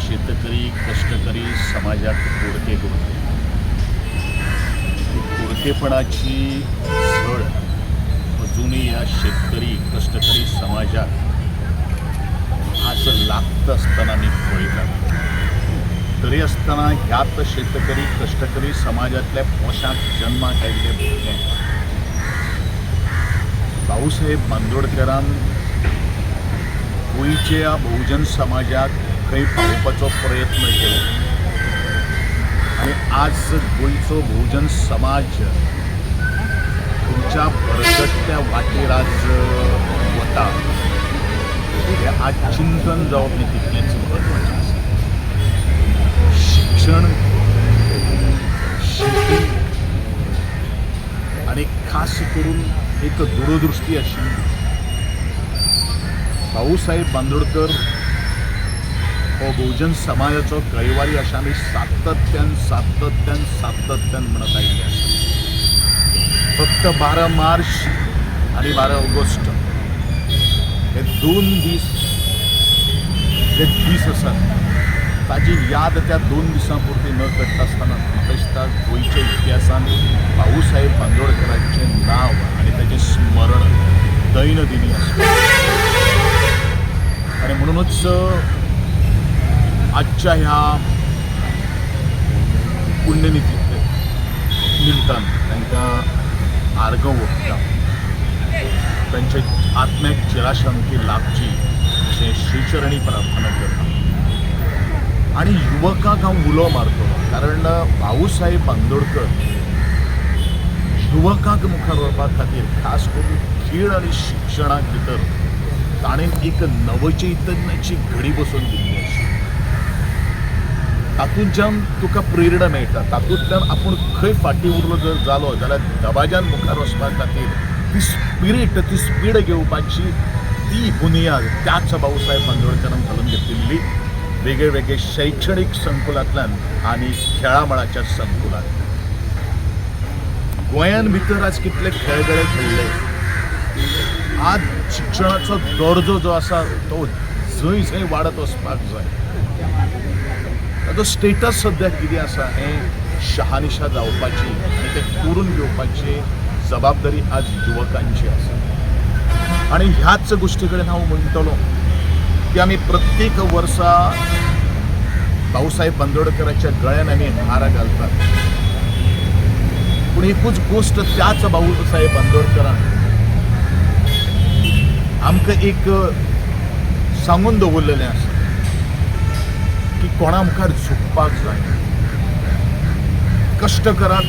शेतकरी कष्टकरी समाजाक कुडके करून ती कुडकेपणाची झळ अजूनही ह्या शेतकरी कष्टकरी समाजाक आज लागता आसतना आमी पळयतात. तरी आसतना ह्याच शेतकरी कष्टकरी समाजातल्या पोशाक जन्माक आयिल्ले भुरगे भाऊसाहेब बांदोडकरान गोंयच्या बहुजन समाजाक खंय पावोवपाचो प्रयत्न केलो आनी आज गोंयचो बहुजन समाज तुमच्या भरकटत्या वाटेर आज वता हें आज चिंतन जावप हें तितलेंच म्हत्वाचें आसा. शिक्षण, शेती आनी खास करून एक दूरदृश्टी आशिल्ली. भाऊसाहेब बांदोडकर हो बहुजन समाजाचो कैवारी अशें आमी सातत्यान सातत्यान सातत्यान म्हणत आयिल्ले आसा. फक्त 12 मार्च आनी 12 ऑगस्ट हे 2 दीस जे दीस आसात ताजी याद त्या 2 दिसां पुरती न करता आसतना म्हाका दिसता गोंयच्या इतिहासान भाऊसाहेब बांदोडकरांचें नांव आनी ताचें स्मरण दैनंदिनी आसा. आनी म्हणूनच आजच्या ह्या पुण्यनिती निमतान तांकां आर्गां ओंपता, तांच्या आत्म्याक चिराशांती लाभची अशें श्रीचरणी प्रार्थना करता आनी युवकांक हांव उलो मारतलो, कारण भाऊसाहेब बांदोडकर युवकांक मुखार व्हरपा खातीर खास करून खेळ आनी शिक्षणाक भितर ताणें एक नवचैतन्याची घडी बसोवन दिल्ली आशिल्ली. तातूंतल्यान तुका प्रेरणा मेळटा, तातूंतल्यान आपूण खंय फाटीं उरलो जर जालो जाल्यार दबाज्यान मुखार वचपा खातीर ती स्पिरीट, ती स्पीड घेवपाची ती बुनियाद त्याच भाऊसाहेब बांदोडकरान घालून घेतिल्ली वेगळे वेगळे शैक्षणीक संकुलांतल्यान आनी खेळा मळाच्या संकुलांतल्यान. गोंयान भितर आज कितले खेळगडे खेळ्ळे. आज शिक्षणाचो दर्जो जो आसा तो जंय जंय वाडत वचपाक जाय. ताजो स्टेटस सद्या कितें आसा हें शहानिशा जावपाची आनी तें करून घेवपाची जबाबदारी आज युवकांची आसा. आनी ह्याच गोश्टी कडेन हांव म्हणटलो की आमी प्रत्येक वर्सा भाऊसाहेब बांदोडकराच्या गळ्यान आमी हार घालतात, पूण एकूच गोश्ट त्याच भाऊसाहेब बांदोडकरान आमकां एक सांगून दवरलेलें आसा की कोणा मुखार झुकपाक जायना, कश्ट करात,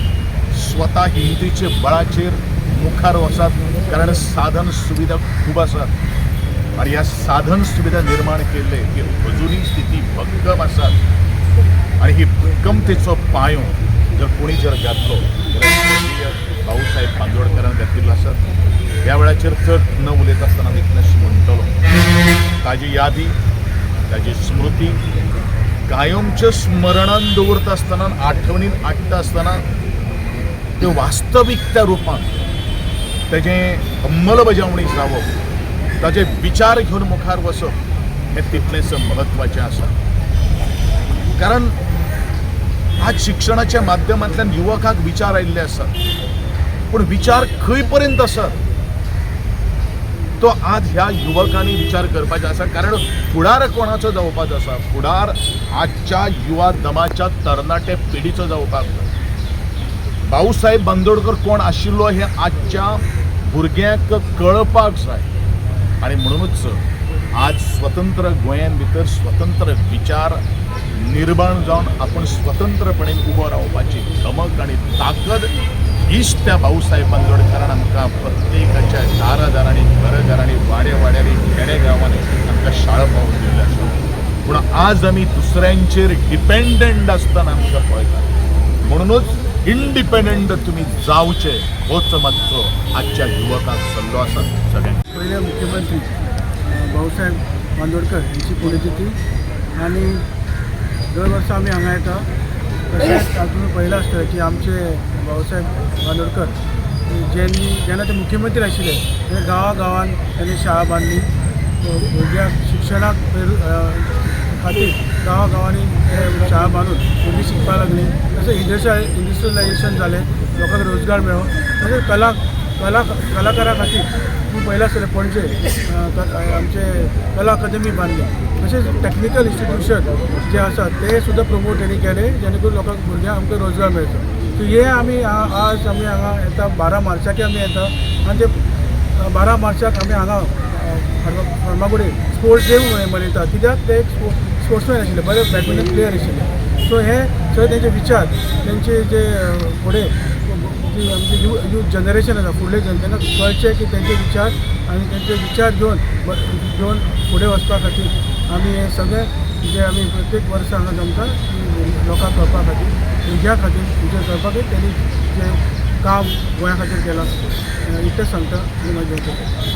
स्वता हिमतीचे बळाचेर मुखार वचात, कारण साधन सुविधा खूब आसात आनी ह्या साधन सुविधा निर्माण केल्ले की अजुनूय स्थिती भक्कम आसात आनी ही भक्कमतेचो पायो जर कोणी जर घातलो जाल्यार भाऊसाहेब बांदोडकरान घातिल्लो आसात. ह्या वेळाचेर चड न उलयता आसतना हांव इतलेंच म्हणटलो, ताजी यादी, ताजी स्मृती कायमच्या स्मरणान दवरता आसतना, आठवणीन हाडटा आसतना त्यो वास्तवीक त्या रुपान तेजें अंमलबजावणी जावप, ताजे विचार घेवन मुखार वचप हें तितलेंच म्हत्वाचें आसा. कारण आज शिक्षणाच्या माध्यमांतल्यान युवकांक विचार आयिल्ले आसात, पूण विचार खंय पर्यंत आसात तो आज ह्या युवकांनी विचार करपाचो आसा. कारण फुडार कोणाचो जावपाचो आसा? फुडार आजच्या युवा दमाच्या तरणाटे पिढीचो जावपाक जाय. भाऊसाहेब बांदोडकर कोण आशिल्लो हें आजच्या भुरग्यांक कळपाक जाय आनी म्हणूनच आज स्वतंत्र गोंयान भितर स्वतंत्र विचार निर्माण जावन आपूण स्वतंत्रपणे उबो रावपाची धमक आनी ताकद हीच त्या भाऊसाहेब बांदोडकरान आमकां प्रत्येकाच्या दारादारांनी, घरघरांनी, वाड्या वाड्यांनी, खेडे गांवांनी आमकां शाळा पावोवन दिल्ल्यो आसा. पूण आज आमी दुसऱ्यांचेर डिपेंडंट आसतना आमकां पळयतात. म्हणूनच इंडिपेंडंट तुमी जावचे होच मातसो आजच्या युवकांक सल्लो आसा सगळ्यांक. पहिले मुख्यमंत्री भाऊसाहेब बांदोडकर यांची पुण्यतिथी आणि दर वर्सा आमी हांगा येता. तशेंच तातूंत पळयलां आसतलें की आमचे भाऊसाहेब बांदोडकर जेन्नी जेन्ना ते मुख्यमंत्री आशिल्ले तेन्ना गांवा गांवान त्यांनी शाळा बांदली, भुरग्यांक शिक्षणाक खातीर गांवा गांवांनी हे शाळा बांदून भुरगीं शिकपाक लागलीं. तशें इंडस्ट्रियलायजेशन जालें, लोकांक रोजगार मेळ्ळो. तशेंच कला कला कलाकारा खातीर तूं पयलें आसतलें, पणजे आमचे कला अकादमी बांदली. तशेंच टॅक्निकल इन्स्टिट्यूशन जे आसा ते सुद्दां प्रमोट तेणी केले, जेणे करून लोकांक, भुरग्यांक आमकां रोजगार मेळचो. सो हे आमी आज आमी हांगा येता, 12 मार्चाक आमी येता आनी ते 12 मार्चाक आमी हांगा फार्मागुडी स्पोर्ट्स डे मनयता, कित्याक ते एक स्पोर्ट्समॅन आशिल्ले, बरे बॅडमिंटन प्लेयर आशिल्ले. सो हे सगळे तेंचे विचार, तेंचे जे फुडें जी आमची यूथ जनरेशन आसा, फुडले जनतेना कळचें की तेंचे विचार आनी तेंचे विचार घेवन घेवन फुडें वचपा खातीर आमी हे सगळे जे आमी प्रत्येक वर्सा हांगा जमता की लोकांक कळपा खातीर, भुरग्यां खातीर विचार करपा खातीर तेणी जें काम गोंया खातीर केलां, इतलेंच सांगता आनी मागीर.